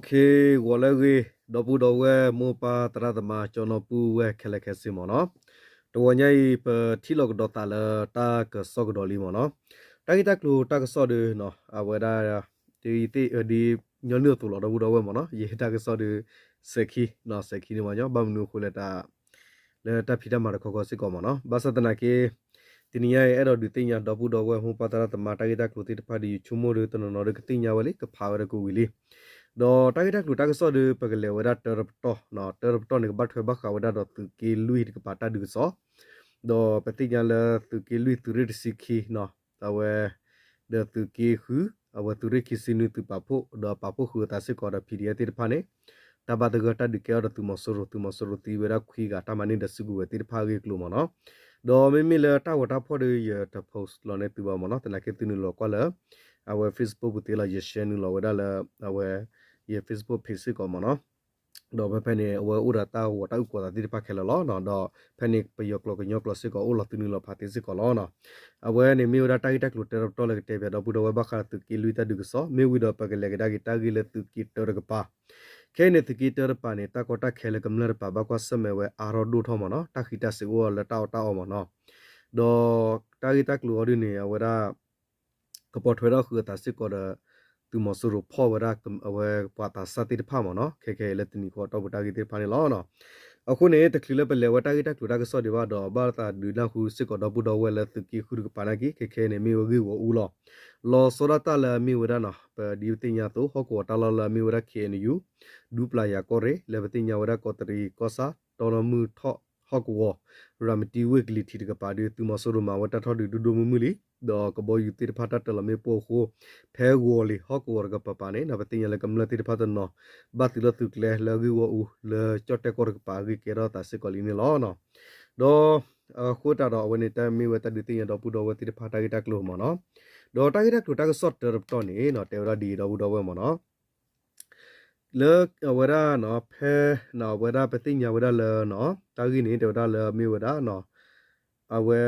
ဂီၤလၢအဂ့ၤ ဒီပုၢ်ဒီဝဲၢ်မိၢ်ပၢ်သရၣ်သမါ ကၠီနီၢ်ပုၢ်ဝဲၢ်ခဲလၢာ်ခဲဆ့မ့ၢ်နီၤ, တဂီၤညါအံၤ ပထံၣ်လိာ်ကဒီးသးလၢတၢ်ကစီၣ်ကဒီးလံမ့ၢ်နီၤ, တၢ်ဂ့ၢ်တၢ်ကျိၤတၢ်ကစီၣ်ဒီး အဝဲဒၣ် ဒ်ညီနုၢ်အသိးလီၤ ဒီပုၢ်ဒီဝဲၢ်မ့ၢ်နီၤ, ယဟ့ၣ်တၢ်ကစီၣ်ဒီး စဲးခံ စဲးခံန့ၣ်မ့ၢ်ညီ ဘၣ်မနုၤအဃိလဲၣ် လၢတၢ်ဖံးတၢ်မၤတခီခီစ့ၢ်ကီးမ့ၢ်နီၤ, ဘၣ်ဆၣ်သနာ်က့ တနံၤညါအံၤ အဲၣ်ဒိးဒုးသ့ၣ်ညါ ဒီပုၢ်ဒီဝဲၢ်မိၢ်ပၢ်သရၣ်သမါ တၢ်ဂ့ၢ်တၢ်ကျိၤသ့ၣ်တဖၣ်ဒီး ယဆိကမိၣ်ဒီးတနီၤနီၤဒီးကသ့ၣ်ညါဝဲလံ ကဖးဝဲဒီးကဝံၤလံ, ဒီးတၢ်ဂ့ၢ်တၢ်ကျိၤတၢ်ကစီၣ်ဒီး ပကလဲၤဝဲဒၣ်တၢတပတီၢ်, တၢတပတီၢ်န့ၣ် ကဘၣ်ထွဲဘၣ်ဃးဝဲဒၣ်ဒီးသုးက့လွံၢ်တကပၤတၢ်ဒုးကစီၣ်, ဒီးပသ့ၣ်ညါလၢသုးက့လွံၢ်သုးရ့ၣ်တဆံခံ အဝဲ ဒီးသုးက့ဃု အဝဲသုးရ့ၣ်ခံဆံနွံသုးပာ်ဖှိၣ် ဒီးပာ်ဖှိၣ်ဃုာ်အသးစ့ၢ်ကီးဒီး PDF သ့ၣ်တဖၣ်န့ၣ် တၢ်ဘၣ်သဂၢၢ်တၢ်ဒုးကဲထီၣ်ဒီးသုးမီၤစိရိၤ, သုးမီၤစိရိၤသံဝဲဒၣ်ခွံဂၤ တၢ်မၤန့ၢ်ဒီးစုကဝဲၤသ့ၣ်တဖၣ်အဂ့ၢ်အကျိၤမ့ၢ်နီၤ, ဒီးမ့မ့ၢ်လၢတၢ်ဂီၤတၢ်ဖီၣ်ဒီး ယတ post လီၤန့ၢ်သုဘၣ်မ့ၢ်နီၤ, သနာ်က့သုနုာ်လီၤကွၢ်လၢ အဝဲ Facebook ပူၤသ့လီၤ, ယ share နုာ်လီၤဝဲဒၣ်လၢ အဝဲ ယ Facebook page စ့ၢ်ကီးမ့ၢ်နီၤ, ဒီးဖဲဖဲန့ၣ် အဝဲအိၣ်ဒီးတၢ်ဂီၤတၢ်အုၣ်ကီၤသးသ့ၣ်တဖၣ်ခဲလၢာ်လီၤ, ဒီးဖဲန့ၣ်ပယီၤကျိာ်ကညီကျိာ်စ့ၢ်ကီးအိၣ်လီၤ သုနုာ်လီၤဖးသ့စ့ၢ်ကီးလီၤ. အဝဲန့ၣ်မ့ၢ်ဝဲဒၣ်တၢ်ဂ့ၢ်တၢ်ကျိၤတၢတပတီၢ်လၢကတဲဘၣ်ဒီပုၢ်ဒီဝဲၢ်ဘၣ်ဃးဒီးသုးက့လွံၢ်တၢ်ဒုးကစီၣ်, မ့ၢ်ဝံၤဒီးပကလဲၤကဒါက့ၤတၢ်ဂ့ၢ်လၢသုးက့တၢတကပၤ, ခဲအံၤန့ၣ်သုးက့တၢတကပၤန့ၣ် တၢ်ကီတၢ်ခဲလၢကမျၢၢ်တကပၤဘၣ်ကွၢ်ဆၢၣ်မဲာ်ဝဲအါထီၣ်ဒိၣ်ထီၣ်မ့ၢ်နီၤ, တၢ်ဃံးတၢ်စ့ၤအိၣ်လၢတၢ်အီၣ်တၢ်အီမ့ၢ်နီၤ, ဒီးတၢ်ဂ့ၢ်တၢ်ကျိၤအီၤဒ်န့ၣ် အဝဲဒၣ် ကပိာ်ထွဲထီၣ်ဃုာ်အသးစ့ၢ်ကီးဒီး သုးမီၤစိရိၤဖီၣ်ဝဲဒၣ် အဝဲပှၤသးစၢ်သ့ၣ်တဖၣ်မ့ၢ်နီၤ, ခဲခဲအံၤလၢတနံၤဃီအတီၢ်ပူၤတၢ်ဂ့ၢ်သ့ၣ်တဖၣ်န့ၣ်လီၤ. အဃိန့ၣ် တချုးလၢပလဲၤဝဲတၢ်ဂ့ၢ်တၢ်ကျိၤတၢ်ကစီၣ်ဒံးဘၣ်ဒီး ဘၣ်သးဒုးနၢ်ဟူစ့ၢ်ကီးဒီပုၢ်ဒီဝဲၢ်လၢသုးက့ဃုတကပၤနာ်က့ ခဲခဲအံၤန့ၣ် မ့ၢ်ဝဲဂ့ၢ်ဂီၢ်အူလီၤ. လီၤဆီဒၣ်တၢ်လၢအမ့ၢ်ဝဲဒၣ်နီၤ ပဒ်ပသ့ၣ်ညါအသိး ဟီၣ်ကဝီၤတၢ်လီၢ်လၢအမ့ၢ်ဝဲဒၣ် KNU ဒူပျၤယၤကီၢ်ရ့ၣ် လၢပသ့ၣ်ညါဝဲဒၣ်ကီးတရံးကီၢ်ဆၣ် တီနမုၢ်ထီၣ်ဟီၣ်ကဝီၤ ရၤမတံဝ့ၢ်ကလံၤထံးတကပၤဒီး သုးမီၤစိရိၤမၤဝဲတၢ်ထီၣ်ဒုးဒိၣ်ဒိၣ်မုၢ်မုၢ်လံ, ဒီးကဘီယူၤသ့ၣ်တဖၣ်တၢ်တၢၤလီၤမ့ၣ်ပိၢ်အဃိ ဖဲဂီၤလံၤဟီၣ်ကဝီၤတကပၤပၤန့ၣ် ပသ့ၣ်ညါလၢကမျၢၢ်သ့ၣ်တဖၣ်တနီၤ ဘၣ်သုးလီၢ်သုးကျဲလၢအဂ့ၢ်ဂီၢ်အူ လၢကၠီၣ်တဲၣ်ကီၢ်တကပၤအဂ့ၢ်ကဲထီၣ်သးစ့ၢ်ကီးလံန့ၣ်လီၤ. ဒီး အဃိသတးဒီး အဝဲန့ၣ်တၢ်မ့ၢ်ဝဲတၢ်ဒုးသ့ၣ်ညါဒီပုၢ်ဒီဝဲၢ်သ့ၣ်တဖၣ်တၢ်ဂ့ၢ်တၢ်ကျိၤမ့ၢ်နီၤ, ဒီးတၢ်ဂ့ၢ်တၢ်ကျိၤတၢ်ကစီၣ်တၢတပတီၢ်န့ၣ် တဲဝဲဒၣ်ဒ်အံၤဒီပုၢ်ဒီဝဲၢ်မ့ၢ်နီၤ, လၢအဝဲဒၣ် ဖဲ အဝဲဒၣ်ပသ့ၣ်ညါဝဲဒၣ်လၢ တၢ်ဂ့ၢ်န့ၣ် တဲဝဲဒၣ်လၢမ့ၢ်ဝဲဒၣ် အဝဲ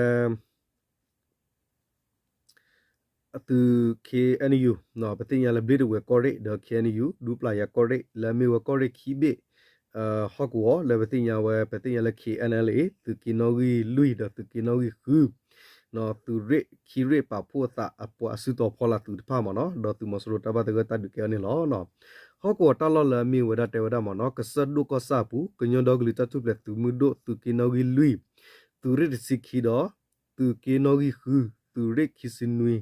အသုး KNU ပသ့ၣ်ညါလၢဘျ့းတဝဲၤကီၢ်ရ့ၣ်ဒီး KNU ဒူပျၤယၤကီၢ်ရ့ၣ် လၢအမ့ၢ်ဝဲကီၢ်ရ့ၣ်ခံဘ့ၣ် ဟီၣ်ကဝီၤ လၢပသ့ၣ်ညါဝဲ ပသ့ၣ်ညါလၢ KNLA သုးက့နီၣ်ဂံၢ်လွံၢ်ဒီးသုးက့နီၣ်ဂံၢ်ဃု သုးရ့ၣ်ခံရ့ၣ်ပာ်ဖှိၣ်အသးအပှၤစုတီၤဖီလာ်သုးတဖၣ်မ့ၢ်နီၤ ဒီးသုးမီၤစိရိၤတၢ်ဘၣ်သဂၢၢ်တၢ်ဒုးကဲအီၤန့ၣ်လီၤ. ဟီၣ်ကဝီၤတၢ်လီၢ်လၢအမ့ၢ်ဝဲဒၣ်တဲဝဲဒၣ်မ့ၢ်နီၤ ကစၢၢ်ဒိၣ်ကီၢ်ဆၣ်အပူၤ ကညီဒီကလုာ်တၢ်ထူၣ်ဖျဲးသုးမုၢ်ဒိၣ် သုးက့နီၣ်ဂံၢ်လွံၢ် သုးရ့ၣ်တဆံခံဒီး သုးက့နီၣ်ဂံၢ်ဃု သုးရ့ၣ်ခံဆံနွံ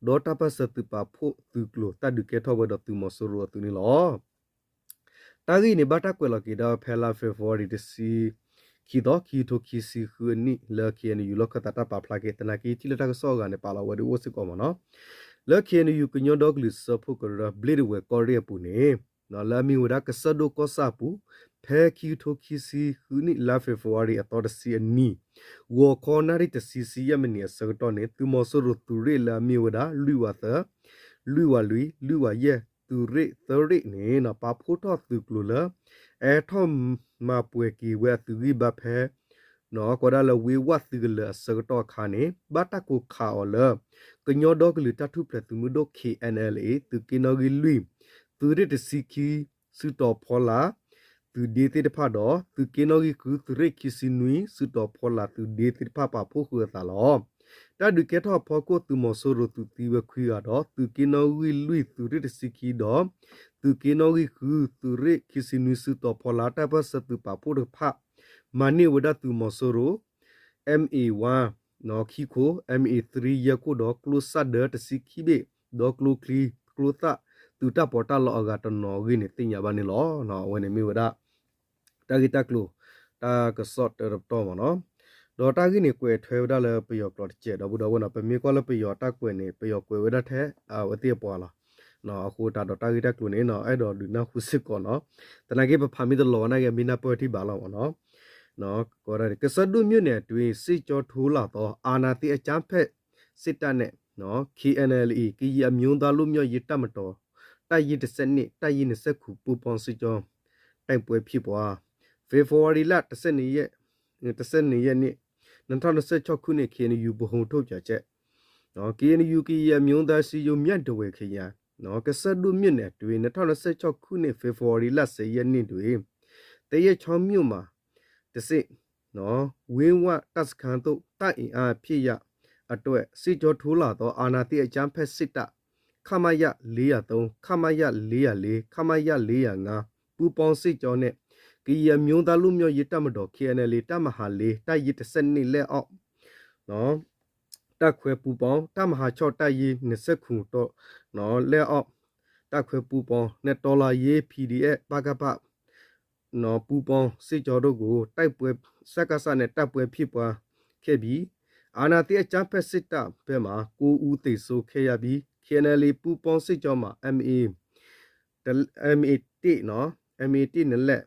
ဒီးတၢ်ပၢၢ်ဆၢသုးပာ်ဖှိၣ်သုးကျိၤတၢ်ဒုးကဲထီၣ်ဝဲဒီးသုးမီၤစိရိၤအသုးန့ၣ်လီၤ. တၢ်ဂ့ၢ်န့ၣ် ဘၣ်တၢ်ကွဲးလီၤက့ၤဒၣ်ဖဲလါ February တဆံခံသီ ခံကထိခံဆံဃုအနံၣ် လၢ KNU လီၢ်ခၢၣ်သးတၢ်ပာ်ဖျါက့ၤ သနာ်က့ထံၣ်လၢတၢ်ကစီၣ်အဂၤန့ၣ် ပာ်လီၤဝဲဒၣ်အိၣ်စ့ၢ်ကီးမ့ၢ်နီၤ လၢ KNU ကညီဒီကလုာ်စၢဖှိၣ်ကရၢ ဘျ့းတဝဲၤကီၢ်ရ့ၣ်အပူၤန့ၣ် လၢအမ့ၢ်ဝဲဒၣ်ကစၢၢ်ဒိၣ်ကီၢ်ဆၣ်အပူၤ ဖဲခံကထိခံဆံဃုနံၣ် လါ February အသီတဆံအနံၤ ဂီၤခီနၣ်ရံၣ်တဆံဆံယဲၢ်မံးနံးအဆၢကတီၢ်န့ၣ် သုးမီၤစိရိၤသုးရ့ၣ်လၢအမ့ၢ်ဝဲဒၣ် လွံၢ်ဝးသၢ လွံၢ်ဝးလွံၢ် လွံၢ်ဝးယဲၢ် သုးရ့ၣ်သၢရ့ၣ်န့ၣ် ပာ်ဖှိၣ်ထီၣ်သုးကျိၤလၢ အဲၣ်ထီၣ်မၤပှဲၤက့ၤဝဲအသုးဂံၢ်ဘါဖဲ ကိးဒၣ်လၢဝ့ၢ်ဝၣ်သံကလၢၤအဆၢကတီၢ်အခါန့ၣ် ဘၣ်တၢ်ကိးခးအီၤလၢ ကညီဒီကလုာ်တၢ်ထူၣ်ဖျဲးသုးမုၢ်ဒိၣ် KNLA သုးက့နီၣ်ဂံၢ်လွံၢ် သုးရ့ၣ်တဆံခံ စုတီၤဖီလာ် သုးဒ့သ့ၣ်တဖၣ်ဒီး သုးက့နီၣ်ဂံၢ်ဃု သုးရ့ၣ်ခံဆံနွံ စုတီၤဖီလာ်သုးဒ့သ့ၣ်တဖၣ်ပာ်ဖှိၣ်ဃုာ်အသးလီၤ. တၢ်ဒုးကဲထီၣ်အဖီခိၣ် သုးမီၤစိရိၤသုးသံဝဲခွံဂၤဒီး သုးက့နီၣ်ဂံၢ်လွံၢ် သုးရ့ၣ်တဆံခံဒီး သုးက့နီၣ်ဂံၢ်ဃု သုးရ့ၣ်ခံဆံနွံ စုတီၤဖီလာ် တၢ်ပၢၢ်ဆၢသုးပာ်ဖှိၣ်တဖၣ် မၤန့ၢ်ဝဲဒၣ်သုးမီၤစိရိၤ MA one ခံခိၣ် MA three ယဲၢ်ခိၣ်ဒီး ကျိစၣ်ဒၢတဆံခံဘ့ၣ် ဒီးကျိချံ ကျိသၣ် သုးတၢ်ပီးတၢ်လီအဂၤတနီၤအဂ့ၢ်န့ၣ် သ့ၣ်ညါဘၣ်န့ၣ်လီၤ. အဝဲန့ၣ်မ့ၢ်ဝဲဒၣ် တၢ်ဂ့ၢ်တၢ်ကျိၤ တၢ်ကစီၣ်တၢတပတီၢ်မ့ၢ်နီၤ ဒီးတၢ်ဂ့ၢ်န့ၣ် ကွဲးထွဲဝဲဒၣ်လၢပယီၤကျိာ်တစဲးဒီး ပုၢ်ဒီဝဲၢ်နီၤ ပမ့ၢ်ကွၢ်လၢပယီၤတၢ်ကွဲးန့ၣ် ပယီၤကွဲးဝဲဒၣ်ထဲအဝဲသ့ၣ်အပှၤလီၤ. အဃိသတးဒီးတၢ်ဂ့ၢ်တၢ်ကျိၤန့ၣ် အဲၣ်ဒိးဒုးနၢ်ဟူစ့ၢ်ကီးနီၤ သနာ်က့ပဖးမ့ၢ်တလီၤဝဲနာ်က့ မ့ၢ်နၢ်ပၢၢ်ထံၣ်ဘၣ်လီၤမ့ၢ်နီၤ ကစၢၢ်ဒိၣ် မြို့နယ်အတွင်း စစ်ကြောထိုးလာသော အာဏာသိမ်းအကြမ်းဖက်စစ်တပ်နဲ့ KNLA ကရင်အမျိုးသားလွတ်မြောက်ရေးတပ်မတော် တပ်ရင်းတစ်ဆယ့်နှစ် တပ်ရင်းနှစ်ဆယ့်ခုနစ် ပူးပေါင်းစစ်ကြောင်း တိုက်ပွဲဖြစ်ပွား ဖေဖော်ဝါရီလ တစ်ဆယ့်နှစ်ရက် တစ်ဆယ့်နှစ်ရက်နေ့ နှစ်ထောင်နှစ်ဆယ့်ခြောက်ခုနှစ် KNU ဗဟိုထုတ်ပြန်ချက် KNU ကရင်အမျိုးသားအစည်းအရုံး မြဝတီခရိုင် ကစၢၢ်ဒိၣ် မြို့နယ်တွင် နှစ်ထောင့်နှစ်ဆယ့်ခြောက်ခုနှစ် ဖေဖော်ဝါရီလ ဆယ်ရက်နေ့တွင် သရက်ချောင်းမြို့မှာ တဆင့် ဝင်းဝတပ်စခန်းသို့ တပ်အင်အားဖြည့်ရန်အတွက် စစ်ကြောထိုးလာသော အာဏာသိမ်းအကြမ်းဖက်စစ်တပ် ခမရ လေးရာသုံး, ခမရ လေးရာလေး, ခမရ လေးရာငါး ပူးပေါင်းစစ်ကြောင်းနဲ့ ကရင်အမျိုးသားလွတ်မြောက်ရေးတပ်မတော် KNLA တပ်မဟာလေး တပ်ရင်းတစ်ဆယ့်နှစ် လက်အောက် တပ်ခွဲပူးပေါင်း တပ်မဟာခြောက် တပ်ရင်းနှစ်ဆယ့်ခုနစ် လက်အောက် တပ်ခွဲပူးပေါင်းနဲ့ တော်လှန်ရေး PDF ပကဖ ပူးပေါင်းစစ်ကြောင်းတို့ကို တိုက်ပွဲ စကစနဲ့ တိုက်ပွဲဖြစ်ပွားခဲ့ပြီး အာဏာသိမ်းအကြမ်းဖက်စစ်တပ်ဘက်မှ ကိုးဦးသေဆုံးခဲ့ရပြီး KNLA ပူးပေါင်းစစ်ကြောင်းမှာ MA တ MA တစ်နော် MA တစ်နှစ်လက်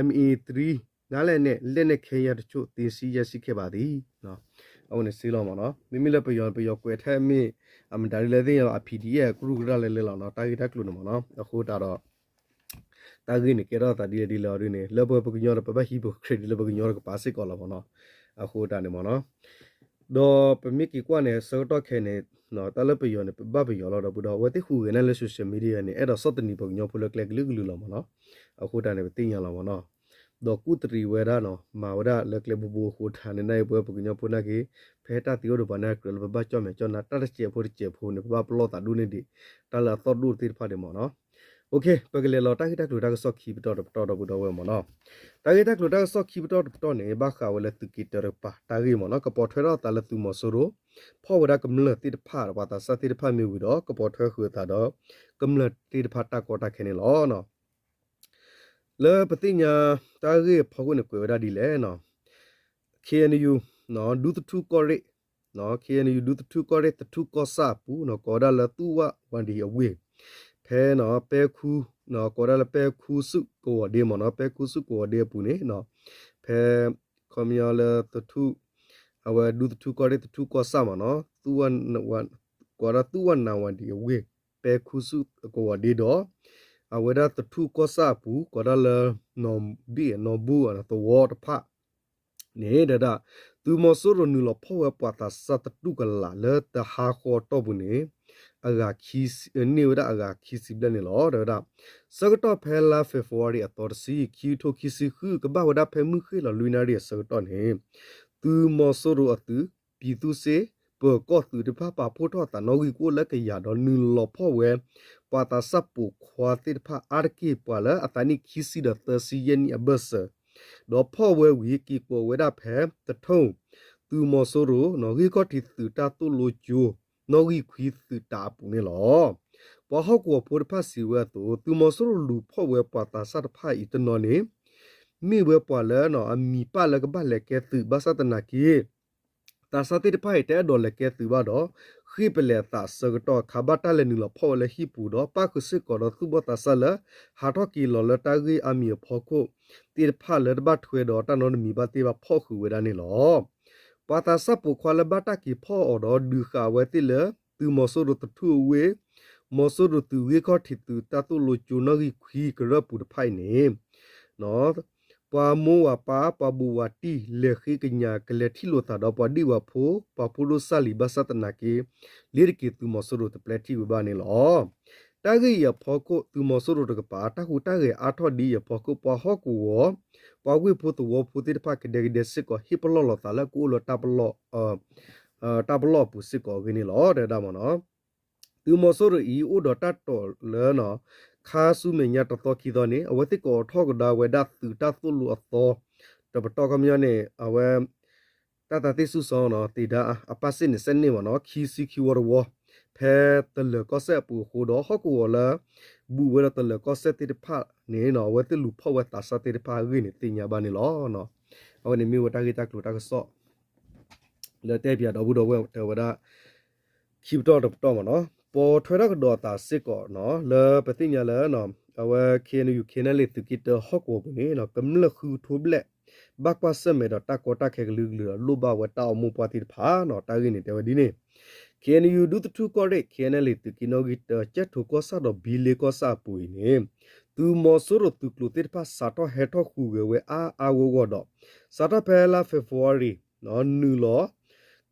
MA three ငါးလက်နဲ့ လက်နက်ခဲယမ်းတချို့ သိမ်းဆည်းရရှိခဲ့ပါသည် အဝဲန့ၣ်စ့လီၤမ့ၢ်နီၤ မ့မ့ၢ်လၢပယီၤ ပယီၤကွဲးထဲမ့ၢ် အမတၤဒ်လဲၣ်သ့ၣ်ညါဘၣ် PDF ကရူၢ်ကရၢလဲၤလဲၤလီၤနီၤ တၢ်ဂ့ၢ်တၢ်ကျိၤန့ၣ်မ့ၢ်နီၤ အဃိတၢ်ဒီး တၢ်ဂ့ၢ်န့ၣ်ကဲထီၣ်သးဒ်လဲၣ်ဒ်လဲၣ်အီၤဒ်န့ၣ် လၢပပကညီဒီး ပဘၣ်ဟံးပ credit လၢပကညီတကပၤစ့ၢ်ကီးလီၤမ့ၢ်နီၤ အဃိတၢ်န့ၣ်မ့ၢ်နီၤ ဒီးပမ့ၢ်က့ၤကွၢ်န့ၣ် ဆၢကတီၢ်ခဲအံၤန့ၣ် တၢ်လၢပယီၤန့ၣ် ပဘၣ်ပယီၤလီၤဒီး ပဒီးအဝဲသ့ၣ်ဟူးဂဲၤန့ၢ်လၢ social media န့ၣ် အဲၣ်ဒိးဆီၣ်သနံးပှၤကညီဖိလၢကျဲကလုာ်ကလုာ်လီၤမ့ၢ်နီၤ အဃိတၢ်န့ၣ် ပသ့ၣ်ညါလီၤမ့ၢ်နီၤ ဒီးကူၣ်တရံးဝဲဒၣ်နီၤ မၤဝဲဒၣ်လၢကျဲဘိဘိအဃိတၢ်န့ၣ် နၢ်အံၤပဝဲပကညီဖိနာ်က့ ဖဲတၢ်သံအိၣ်ဒီးပှၤနာ်က့ လၢပဘၣ်ကၠီၣ်မဲာ်ကၠီၣ်နါ တၢ်တစဲးဖိတစဲးဖိန့ၣ် ပဘၣ်ပလီၢ်သးဒိၣ်န့ၢ်ဒံး တၢ်လၢအသီၣ်ဒိၣ်သ့ၣ်တဖၣ်န့ၣ်မ့ၢ်နီၤ ပကလဲၤလီၤတၢ်ဂ့ၢ်တၢ်ကျိၤတၢ်ကစီၣ်ခံပတီၢ်တပတီၢ်ဒီပုၢ်ဒီဝဲၢ်မ့ၢ်နီၤ တၢ်ဂ့ၢ်တၢ်ကျိၤတၢ်ကစီၣ်ခံပတီၢ်တပတီၢ်န့ၣ် ဘၣ်ဃးဝဲလၢသုးက့တၢတကပၤတၢ်ဂ့ၢ်မ့ၢ်နီၤ ကပိာ်ထွဲထီၣ်အသးလၢသုးမီၤစိရိၤ ဖီၣ်ဝဲဒၣ်ကမျၢၢ်သ့ၣ်တဖၣ် ပှၤသးစၢ်သ့ၣ်တဖၣ်မ့ၢ်ဝံၤဒီး ကပိာ်ထွဲဃုာ်အသးဒီး ကမျၢၢ်သ့ၣ်တဖၣ်တၢ်ကီတၢ်ခဲန့ၣ်လီၤ. လၢပသ့ၣ်ညါ တၢ်ဂ့ၢ်အဖီခိၣ်န့ၣ် ကွဲးဝဲဒၣ်ဒ်လဲၣ် KNU ဒူသထူကီၢ်ရ့ၣ် KNU ဒူသထူကီၢ်ရ့ၣ် သထူကီၢ်ဆၣ်အပူၤ ကိးဝဲဒၣ်လၢသူၣ်ဝၣ်ဝါဒံအဝ့ၢ် ဖဲ ပဲခူ ကိးဝဲဒၣ်လၢပဲခူဆူၣ်ကဝီၤဒ့မ့ၢ်နီၤ ပဲခူဆူၣ်ကဝီၤဒ့အပူၤန့ၣ် ဖဲ ခီပညီလၢသထူ အဝဲဒူသထူကီၢ်ရ့ၣ် သထူကီၢ်ဆၣ်မ့ၢ်နီၤ ကိးဒၣ်သူၣ်ဝၣ်နၢ်ဝၣ်ဒံအဝ့ၢ် ပဲခူဆူၣ်ကဝီၤဒ့ဒီး အဝဲဒၣ်သထူကီၢ်ဆၣ်အပူၤ ကိးဒၣ်လၢ နီၢ်ဘ့ၣ်နီၢ်ဘူၣ်သဝီတဖၣ်န့ၣ် ဒဒၣ် သုးမီၤစိရိၤနုာ်လီၤဖီၣ်ဝဲပှၤသးစၢ်သတူၢ်ကလာ်လၢတဟါဃီအတီၢ်ပူၤန့ၣ် အဂၤခံဆံ န့ၢ်ဝဲဒၣ်အဂၤခံဆံဘျဲၣ်န့ၣ်လီၤ. ဒီးဝဲဒၣ် ဆၢကတီၢ်ဖဲလါ February အသီတဆံ ခံကထိခံဆံဃု ကဘၣ်ဝဲဒၣ်ဖဲမုၢ်ဃ့ၢ်လီၤလွံၢ်နၣ်ရံၣ်အဆၢကတီၢ်န့ၣ် သုးမီၤစိရိၤအသုး ပြည်သူ့စစ် ပၢၤကီၢ်သုးတဖၣ်ပာ်ဖှိၣ်ထီၣ်အသးနီၣ်ဂံၢ်ကအိၣ်လၢကယၤဒီးနုာ်လီၤဖီၣ်ဝဲ ပှၤသးစၢ်ပိာ်ခွါသ့ၣ်တဖၣ်အါတက့ၢ် ပှၤလၢအသးနံၣ်ခံဆံဒီးသၢဆံယဲၢ်နံၣ်အဘၢၣ်စၢၤ ဒီးဖီၣ်ဝဲဝံၤက့ၤကိးဝဲဒၣ်ဖဲ သထူ သုးမီၤစိရိၤ ဂ့ၢ်ခီၣ်ထံးသုးတၢ်သိၣ်လိကၠိ နီၣ်ဂံၢ်ခွံသုးတးအပူၤန့ၣ်လီၤ. ပှၤဟီၣ်ကဝီၤဖိတဖၣ်စံးဝဲအသိး သုးမီၤစိရိၤလူၤဖီၣ်ဝဲပှၤသးစၢ်တဖၣ်အံၤတနီၤန့ၣ် မ့ၢ်ဝဲပှၤလၢအမံၤပာ်လၢကဘၣ်လဲၤကဲသုး ဘၣ်ဆၣ်သနာ်က့ သးစၢ်သ့ၣ်တဖၣ်အံၤ တအဲၣ်ဒိးလဲၤကဲသုးဘၣ်ဒီး ဃ့ၢ်ပလဲၤအသးအဆၢကတီၢ်အခါ ဘၣ်တၢ်လဲၤနုာ်လီၤဖီၣ်ဝဲလၢဟံၣ်ပူၤဒီး ပၣ်ဃုာ်စ့ၢ်ကီးဒီးသူၣ်ဘီၣ်သးစၢ်လၢ ဟးထီၣ်က့ၤလီၤလၢတၢ်ဂ့ၢ်အါမံၤအဖီခိၣ်သ့ၣ်တဖၣ်လၢတဘၣ်ထွဲဒီးတၢ်နီတမံၤဘၣ်သ့ၣ်ဘၣ် ဖီၣ်ဃုာ်ဝဲဒၣ်န့ၣ်လီၤ. ပှၤသးစၢ်ပိာ်ခွါလၢဘၣ်တၢ်က့ၤဖီၣ်အီၤဒီး ဒုးဃာ်အဝဲသ့ၣ်လၢ သုးမီၤစိရိၤသထူအဝ့ၢ် မီၤစိရိၤသုးဂ့ၢ်ခီၣ်ထံးသုးတၢ်သိၣ်လိကၠိနီၣ်ဂံၢ်ခွံကရၢၢ်ပူၤတဖၣ်အံၤန့ၣ် ပှၤမိၢ်ဝၤပၢ် ပှၤဘူးဝၤတံၢ် လဲၤဃ့ကညး ကလဲၤထံၣ်လိာ်သးဒီး ပှၤဒံၣ်ဝၤဖိ ပှၤဖိဒိၣ်စၢ်လံၤ ဘၣ်ဆၣ်သနာ်က့ လ့ၤတက့ၤသုးမီၤစိရိၤတပျဲထံၣ်ဝဲဘၣ်န့ၣ်လီၤ. တၢ်ဂ့ၢ်အံၤအဖီခိၣ် သုးမီၤစိရိၤတကပၤ တၢ်ဟူးတၢ်ဂဲၤအါထီၣ်ဒ်အံၤအဖီခိၣ် ပှၤဟီၣ်ကဝီၤ ပှၤဝ့ၢ်ဖိသဝီဖိသ့ၣ်တဖၣ် ကဒဲကဒဲစ့ၢ်ကီး ဟ့ၣ်ပလီၢ်လိာ်သးလၢကအိၣ်လၢ တၢ်ပလီၢ်အပူၤစ့ၢ်ကီးအဂ့ၢ်န့ၣ်လီၤ. တဲဝဲဒၣ်မ့ၢ်နီၤ သုးမီၤစိရိၤအံၤ အိၣ်ဒီးတၢ်တိာ်လၢ ခါဆူမဲာ်ညါတသီခံသီန့ၣ် အဝဲသ့ၣ်ကအိးထီၣ်ကဒါဝဲဒၣ်သုးတၢ်သိၣ်လိအသီ တပတီၢ်ခီပညီန့ၣ် အဝဲ တၢ်သးသ့ၣ်စူၢ်စီနီၤ သ့ဒါအပၣ်စ့ၣ်န့ၣ် စဲန့ၣ်မ့ၢ်နီၤ ခံဆံခံဝီတဝီ ဖဲတလၢၤကီၢ်စဲၣ်အပူၤအဃိဒီး ဟီၣ်ကဝီၤလၢ ဘူးဝဲဒီးတလၢၤကီၢ်စဲၣ်သ့ၣ်တဖၣ်န့ၣ်နီၤ အဝဲသ့ၣ်လူၤဖီၣ်ဝဲသးစၢ်သ့ၣ်တဖၣ်အဂ့ၢ်န့ၣ် သ့ၣ်ညါဘၣ်န့ၣ်လီၤ. အဝဲန့ၣ်မ့ၢ်ဝဲတၢ်ဂ့ၢ်တၢ်ကျိၤတၢ်ကစီၣ် လၢတဲပၠးဒီပုၢ်ဒီဝဲၢ်တဲဝဲဒၣ် ခံပတီၢ်တပတီၢ်မ့ၢ်နီၤ ပိာ်ထွဲထီၣ်ကဒီးအသးစ့ၢ်ကီးနီၤ လၢပသ့ၣ်ညါလၢ အဝဲ KNU KNLA သုးက့တၢဟီၣ်ကဝီၤပူၤန့ၣ်နီၤ ကမျၢၢ်ဃုကထိဘျဲၣ် ဘၣ်ကွၢ်ဆၢၣ်မဲာ်ဒီးတၢ်ကီတၢ်ခဲကလုာ်ကလုာ်ဒီး လိၣ်ဘၣ်ဝဲတၢ်အိၣ်မူပှၢ်သ့ၣ်တဖၣ်နီၤ တၢ်ဂ့ၢ်န့ၣ်တဲဝဲဒ်န့ၣ် KNU ဒူသထူကီၢ်ရ့ၣ် KNLA သုးက့နီၣ်ဂံၢ်တၢ ကၠဲၣ်ထိၣ်ကီၢ်ဆၣ်ဒီးဘံလ့ကီၢ်ဆၣ်အပူၤအံၤန့ၣ် သုးမီၤစိရိၤသုးကျိၤသ့ၣ်တဖၣ် စးထီၣ်ဟဲထီၣ်ဟူးဂဲၤဝဲအါအါဂီၢ်ဂီၢ်ဒီး စးထီၣ်ဖဲလါ February နုာ်လီၤ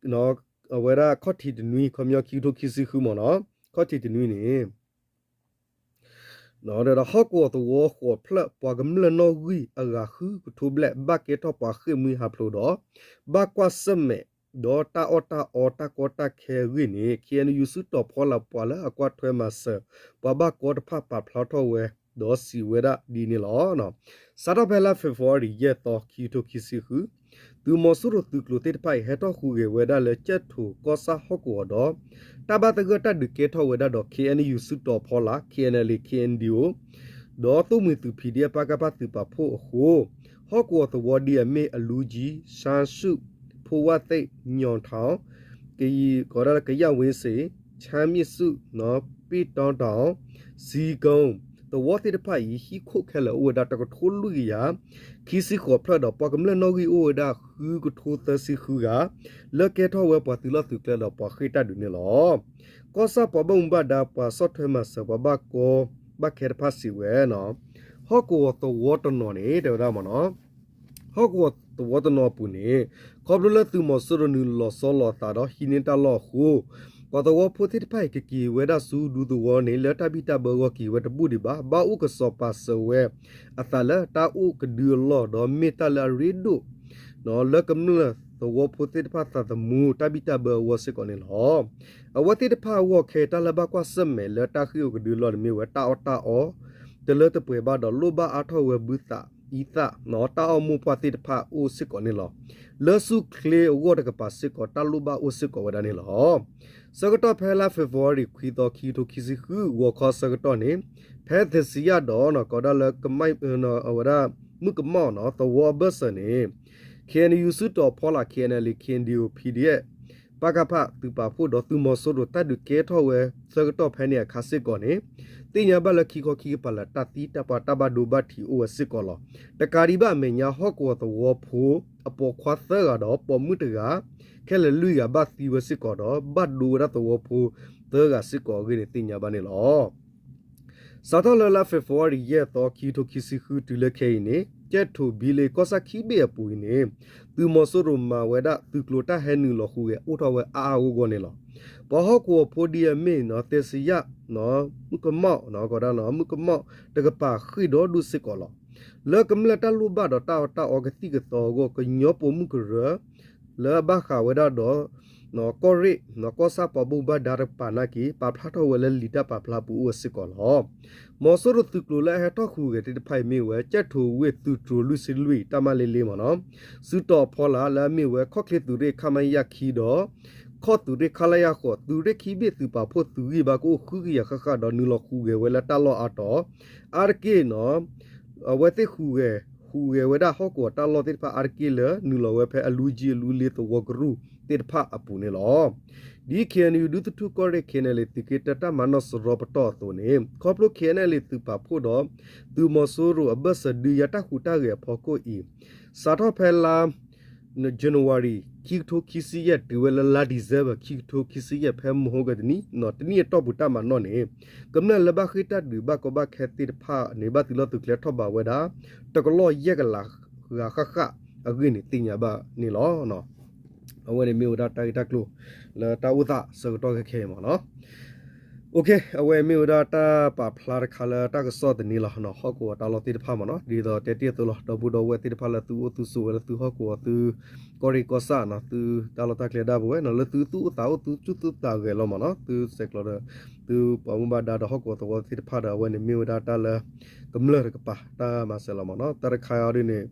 အဝဲဒၣ်ခီၣ်ထံးတနွံ ခီပညီခံကထိခံဆံဃုမ့ၢ်နီၤ ခီၣ်ထံးတနွံန့ၣ် ဒီးဟီၣ်ကဝီၤသဝီဃိးဖျၢၣ် ပှၤကမျၢၢ်နီၣ်ဂံၢ်အဂၤဃုကထိဘျဲၣ် ဘၣ်ကဲထီၣ်ပှၤဃ့ၢ်မှံဟးဖျိးဒီး ဘၣ်ကွၢ်ဆၢၣ်မဲာ် ဒီးတၢ်အီၣ်တၢ်အီတၢ်ကီတၢ်ခဲအဂ့ၢ်န့ၣ် ခ့ၣ်အဲၣ်ယူၣ် စုတီၤဖီလာ်ပှၤလၢအကွၢ်ထွဲမၤစၢၤ ပှၤဘၣ်ကီတဖၣ်ပာ်ဖျါထီၣ်ဝဲ ဒီးစံးဝဲဒၣ်ဒ်န့ၣ်လီၤ. စးထီၣ်ဖဲလါဖ့ၤဘြူၤအါရံၤ ယဲၢ်သီ ခံကထိခံဆံဃု သုးမီၤစိရိၤသုးကျိၤသ့ၣ်တဖၣ်အံၤ ဟဲထီၣ်ဟူးဂဲၤဝဲဒၣ်လၢကၠဲၣ်ထိၣ်ကီၢ်ဆၣ်ဟီၣ်ကဝီၤဒီး တၢ်ဘၣ်သဂၢၢ်တၢ်ဒုးကဲထီၣ်ဝဲဒၣ်ဒီး ခ့ၣ်အဲၣ်ယူၣ် စုတီၤဖီလာ် ခ့ၣ်အဲၣ်အဲၣ်လ် ခ့ၣ်အဲၣ်ယူၣ် ဒီးသိၣ်မှံၤသုး ဖံၣ်ဒံၣ် ပကဖ သုးပာ်ဖှိၣ်အဃိ ဟီၣ်ကဝီၤသဝီဒ်အမ့ၢ်အလူကၠံ, ဆၣ်ဆူၣ်, ဖိဝၣ်သ့ၣ်, ညီၣ်ထီၣ်, ကယံၤကီးဒၣ်လၢကယၣ်ဝ့စ့ၣ်, ဆၣ်မံၣ်ဆူၣ်, ပ့ၣ်တီတီၣ်, စံကိၣ် သဝီသ့ၣ်တဖၣ်အံၤ ဟံၣ်ခိၣ်ခဲလၢာ်အိၣ်ဝဲဒၣ်တကထိလွံၢ်ကယၤ ခံဆံဃိးဖျၢၣ်ဒီး ပှၤကမျၢၢ်နီၣ်ဂံၢ်အိၣ်ဝဲဒၣ်ဃုကထိသၢဆံဃုဂၤ လၢကဲထီၣ်ဝဲပှၤသုးလီၢ်သုးကျဲဒီးပှၤဃ့ၢ်တၢ်ဒုးန့ၣ်လီၤ. ကီၢ်ဆၣ်ပှၤဘၣ်မူဘၣ်ဒါ ပှၤဆီၣ်ထွဲမၤစၢၤ ပှၤဘၣ်ကီ ဘၣ်ခဲတဖၣ်စံးဝဲ ဟီၣ်ကဝီၤသဝီတနီၤန့ၣ် တဲဝဲဒၣ်မ့ၢ်နီၤ ဟီၣ်ကဝီၤသဝီတနီၤအပူၤန့ၣ် ခီဖျိလၢသုးမီၤစိရိၤနုာ်လီၤဆီလီၤအသးဒီးဟံးန့ၢ်တၢ်လီၢ်အဃိ ပှၤသဝီဖိသ့ၣ်တဖၣ်အံၤ ကက့ၤဝဲဒၣ်ဆူဒူသဝီန့ၣ် လၢတၢ်ဘံၣ်တၢ်ဘၢအဂီၢ် က့ၤဝဲတဘူၣ်ဒံးဘၣ်. ဘၣ်အိၣ်ကစီၤပာ်စၢၤဝဲအသးလၢတၢ်အိၣ်ကဒုအလီၢ် ဒီးမ့ၢ်တၢ်လၢအရ့ဒိၣ် လၢကမျၢၢ်သဝီဖိသ့ၣ်တဖၣ်သးသမူတၢ်ဘံၣ်တၢ်ဘၢအဂီၢ်စ့ၢ်ကီးန့ၣ်လီၤ. အဝဲသ့ၣ်တဖၣ်အဂီၢ်ခဲအံၤ တၢ်လၢဘၣ်ကွၢ်ဆၢၣ်မဲာ်လၢတၢ်ဃ့ၢ်အိၣ်ကဒုအလီၢ်န့ၣ် မ့ၢ်ဝဲတၢ်အီၣ်တၢ်အီ တလၢတပှဲၤဘၣ်ဒီး လိၣ်ဘၣ်အါထီၣ်ဝဲဘုသးအံသၣ် တၢ်အီၣ်မိၢ်ပှၢ်သ့ၣ်တဖၣ်အိၣ်စ့ၢ်ကီးန့ၣ်လီၤ. လၢဆူၣ်ချ့အဂီၢ်တကပၤစ့ၢ်ကီး တၢ်လိၣ်ဘၣ်အိၣ်စ့ၢ်ကီးဝဲဒၣ်န့ၣ်လီၤ. ဆၢကတီၢ်ဖဲလါဖ့ၤဘြူၤအါရံၤ ခွံသီ ခံကထိခံဆံဃု ဂီၤခီဆၢကတီၢ်န့ၣ် ဖဲသ့စံယၣ်ဒီး ကီးဒၣ်လၢ အဝဲဒၣ် မုၣ်ကမီၣ်နီၤ သဝီအဘၢၣ်စၢၤန့ၣ် ခ့ၣ်အဲၣ်ယူၣ် စုတီၤဖီလာ် ခ့ၣ်အဲၣ်အဲၣ်လ် ခ့ၣ်အဲၣ်ယူၣ် ပီၣ်ဒီအ့ၣ် ပကဖ သုးပာ်ဖှိၣ်ဒီးသုးမီၤစိရိၤတၢ်ဒုးကဲထီၣ်ဝဲဆၢကတီၢ်ဖဲန့ၣ်အခါစ့ၢ်ကီးန့ၣ် သ့ၣ်ညါဘၣ်လၢခံခီခံကပၤလၢတၢ်သံတၢ်ပှၢ်တၢ်ဘၣ်ဒိဘၣ်ထံးအိၣ်ဝဲစ့ၢ်ကီးလီၤ. တကးဒံးဘၣ်အမဲာ်ညါဟီၣ်ကဝီၤသဝီဖိ အပိာ်ခွါသၢဂၤဒီးပိာ်မုၣ်တဂၤ ခဲလၢာ်လွံၢ်ဂၤဘၣ်သံဝဲစ့ၢ်ကီးဒီး ဘၣ်ဒိဝဲဒၣ်သဝီဖိသၢဂၤစ့ၢ်ကီးအဂ့ၢ်န့ၣ်သ့ၣ်ညါဘၣ်န့ၣ်လီၤ. စးထီၣ်လၢလါဖ့ၤဘြူၤအါရံၤ ယဲၢ်သီ ခံကထိခံဆံဃု တုၤလၢခဲအံၤန့ၣ် ကၠဲၣ်ထိၣ်ဘံလ့ကီၢ်ဆၣ်ခံဘ့ၣ်အပူၤအံၤန့ၣ် သုးမီၤစိရိၤမၤဝဲဒၣ်သုးကျိၤတၢ်ဟဲနုာ်လီၤဟူးဂဲၤအိၣ်ထီၣ်ဝဲအါအါဂီၢ်ဂီၢ်န့ၣ်လီၤ. ပှၤဟီၣ်ကဝီၤဖိဒ်အမ့ၢ်နီၤ သ့စံယၣ် မုၣ်ကမီၣ် ကီးဒၣ်မုၣ်ကမီၣ်တကပၤဃ့ၢ်ဒီဒူၣ်စ့ၢ်ကီးလီၤ. လၢကမျၢၢ်တၢ်လိၣ်ဘၣ်ဒီးတၢ်အီၣ်တၢ်အီကသံၣ်ကသီအဂီၢ် ကညီပိာ်မုၣ်ကရၢ လၢအဘၣ်ဃးဝဲဒၣ်ဒီး ကီၢ်ရ့ၣ် ကီၢ်ဆၣ်ပှၤဘၣ်မူဘၣ်ဒါတကပၤနာ်က့ ပာ်ဖျါထီၣ်ဝဲလၢလံာ်တၢ်ပာ်ဖျါပူၤအိၣ်ဝဲစ့ၢ်ကီးလီၤ. မီၤစိရိၤသုးကျိၤလၢအဟဲထီၣ်ဟူးဂဲၤသ့ၣ်တဖၣ်အံၤမ့ၢ်ဝဲ ကၠဲၣ်ထိၣ်ဝ့ၢ်သုးတြိၤလွံၢ်ဆံလွံၢ် တၢ်မၤလ့လ့မ့ၢ်နီၤ စုတီၤဖီလာ်လၢအမ့ၢ်ဝဲခီၣ်ချ့သုးရ့ၣ် ခမရ ခံဒီး ခီၣ်သုးရ့ၣ် ခလရ ဃိး သုးရ့ၣ်ခံဘ့ၣ်သုးပာ်ဖှိၣ်သုးဂံၢ်ဘါကအိၣ်ဃုကယၤဃၣ်ဃၣ်ဒီး နုာ်လီၤဟူးဂဲၤဝဲလၢတၢ်လီၢ်အါတီၤ အါတက့ၢ်နီၤ အဝဲသ့ၣ်ဟူးဂဲၤ ဟူးဂဲၤဝဲဒၣ်ဟီၣ်ကဝီၤတၢ်လီၢ်သ့ၣ်တဖၣ်အါတက့ၢ်လၢ နုာ်လီၤဝဲဖဲအလူကၠံအလူလ့သဝီကရူၢ်သ့ၣ်တဖၣ်အပူၤန့ၣ်လီၤ. ဒ် ခ့ၣ်အဲၣ်ယူၣ် ဒူသထူၣ်ကီၢ်ရ့ၣ် ခ့ၣ်အဲၣ်လ့ၣ် သုးက့တၢတၢ်မၤနီၣ်စရီပတီၢ်အသိးန့ၣ် ခီဖျိ ခ့ၣ်အဲၣ်လ့ၣ် သုးပာ်ဖှိၣ်ဒီး သုးမီၤစိရိၤအဘၢၣ်စၢၤဒုးယၤတၢ်ဟူးတၢ်ဂဲၤအဖီခိၣ်အံၤ စးထီၣ်ဖဲလါ January ခံကထိခံဆံယဲၢ် တုၤဝဲလၢလါ December ခံကထိခံဆံယဲၢ် ဖဲမဟါကတနံၤ တနံၣ်အတီၢ်ပူၤတၢ်မၤနီၣ်န့ၣ် ကမျၢၢ်လၢဘၣ်ဃ့ၢ်တၢ်ဒုးဘၣ်ကီဘၣ်ခဲသ့ၣ်တဖၣ်န့ၣ် ဘၣ်သုးလီၢ်သုးကျဲထီၣ်ဘးဝဲဒၣ် တကလီၢ်ယဲၢ်ကလးဂၤဃၣ်ဃၣ်အဂ့ၢ်န့ၣ်သ့ၣ်ညါဘၣ်န့ၣ်လီၤ. အဝဲန့ၣ်မ့ၢ်ဝဲဒၣ်တၢ်ဂ့ၢ်တၢ်ကျိၤ လၢတၢ်အိၣ်သးဆၢကတီၢ်ခဲခဲအံၤမ့ၢ်နီၤ အဝဲမ့ၢ်ဝဲဒၣ်တၢ်ပာ်ဖျါတခါလၢတၢ်ကစီၣ်သန့လီၤ. ဟီၣ်ကဝီၤတၢ်လီၢ်သ့ၣ်တဖၣ်မ့ၢ်နီၤ ဒ်သိးတဲတ့ၢ်အသိးလီၤ. ဒီပုၢ်ဒီဝဲၢ်သ့ၣ်တဖၣ်လၢသုအိၣ်သုဆိးဝဲလၢသုဟီၣ်ကဝီၤသု ကီၢ်ရ့ၣ်ကီၢ်ဆၣ်နီၤ သုတၢ်လီၢ်တၢ်ကျဲဒၣ်ပဝဲနီၤ လၢသုသူၣ်အိၣ်သးအိၣ်သုသူၣ်သုသးဂဲၤလီၤမ့ၢ်နီၤ သုဆဲးကျိးဒီး သုပှၤဘၣ်မူဘၣ်ဒါဒီးဟီၣ်ကဝီၤသဝီသ့ၣ်တဖၣ်ဒီး အဝဲန့ၣ်မ့ၢ်ဝဲဒၣ်တၢ်လၢ ကမျၢၢ်တကပၤတၢ်မၤစၢၤလီၤမ့ၢ်နီၤ. တၢ်တခါအံၤဒ်န့ၣ်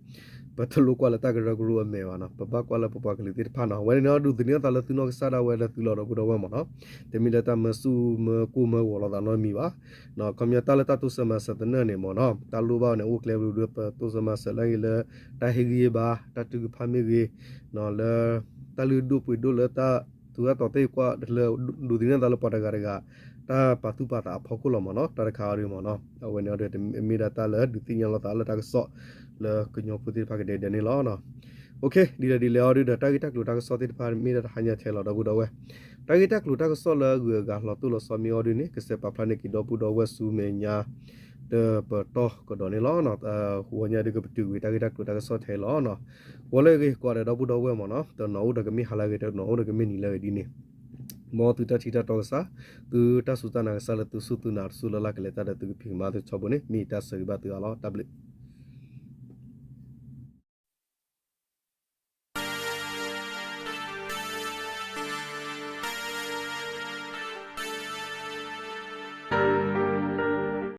ပတလိၣ်ကွၢ်လၢတၢ်ကရၢကရိအမဲာ်ဘၣ်နီၤ ပဘၣ်ကွၢ်လၢပပှၤကလုာ်သ့ၣ်တဖၣ်နီၤ အဝဲန့ၣ်န့ၣ် ဒုးသန့ၤအသးလၢသုနီၢ်ကစၢ်ဒၣ်ဝဲလၢသုလီၢ်ဒီပုၢ်ဒီဝဲၢ်မ့ၢ်နီၤ တမ့ၢ်လၢတၢ်မၢဆူၣ်မၢကိၢ်မၢဂီၤလိာ်သးနီတမံၤဘၣ် ခီပညီတၢ်လၢတၢ်တိစၢၤမၤစၢၤသနၢၣ်န့ၣ်မ့ၢ်နီၤ တၢ်လိၣ်ဘၣ်န့ၣ် အိၣ်ကျဲဘျုးဒုး ပတိစၢၤမၤစၢၤလၢအဂ့ၤလၢ တၢ်ဟ့ၣ်ဂံၢ်ဟ့ၣ်ဘါ တၢ်ထုကဖၣ်မ့ၢ်ဂ့ၤ လၢ တၢ်လုၢ်ဒိၣ်ပှ့ၤဒိၣ်လၢတၢ်သူၣ်တၢ်တီၤသ့ၣ်ကွၢ်လၢ ဒုးသန့ၤသးလၢပှၤတဂၤတဂၤ တၢ်ပာ်သူၣ်ပာ်သးအဖီခိၣ်လီၤမ့ၢ်နီၤ တၢ်တခါအံၤဒ်မ့ၢ်နီၤ အဝဲန့ၣ်အံၤဒ်မ့ၢ်ဒၣ်တၢ်လၢဒုးသ့ၣ်ညါလိာ်သးလၢတၢ်ကစီၣ် လၢကညီဖိသ့ၣ်တဖၣ်ကဒဲကဒဲန့ၣ်လီၤ. ဒ်လဲၣ်ဒ်လဲၣ်အံၤဒ်ဒီး တၢ်ဂ့ၢ်တၢ်ကျိၤတၢ်ကစီၣ်သ့ၣ်တဖၣ်မ့ၢ်ဒၣ်တဟါညါထဲလီၤ ဒီပုၢ်ဒီဝဲၢ် တၢ်ဂ့ၢ်တၢ်ကျိၤတၢ်ကစီၣ်လၢအဂုၤအဂၤလီၤတိၢ်လီၤဆီမ့ၢ်အံၤဒ်န့ၣ် ကစဲးပာ်ဖျါန့ၢ်က့ၤဒီပုၢ်ဒီဝဲၢ်ဆူမဲာ်ညါ တပတီၢ်ကဒီးန့ၣ်လီၤ. ဂီၤညါဒ်ကပတုာ်ကွံာ်တၢ်ဂ့ၢ်တၢ်ကျိၤတၢ်ကစီၣ်ထဲလီၤ. ဂီၤလၢအဂ့ၤ ကိးဂၤဒဲးဒီပုၢ်ဒီဝဲၢ်မ့ၢ်နီၤ တနီၤအိၣ်ဒီးကမ့ၢ်ဟါလၢအဂ့ၤ တနီၤအိၣ်ဒီးကမ့ၢ်နံၤလၢအဂ့ၤဒ်န့ၣ် မ်သုတၢ်ထံၣ်တၢ်တီကစၢ်, သုတၢ်စူၢ်တၢ်နာ်ကစၢ်လၢသုစူၢ်သုနာ်တစူၢ်လၢ်လၢ်ကလဲၤတၢ်ဒီးသုကဖံးကမၤသုထီဘိန့ၣ် မ့ၢ်တၢ်ဆၢဂ့ၤဘၣ်သုအါလီၤ. တၢ်ဘျုး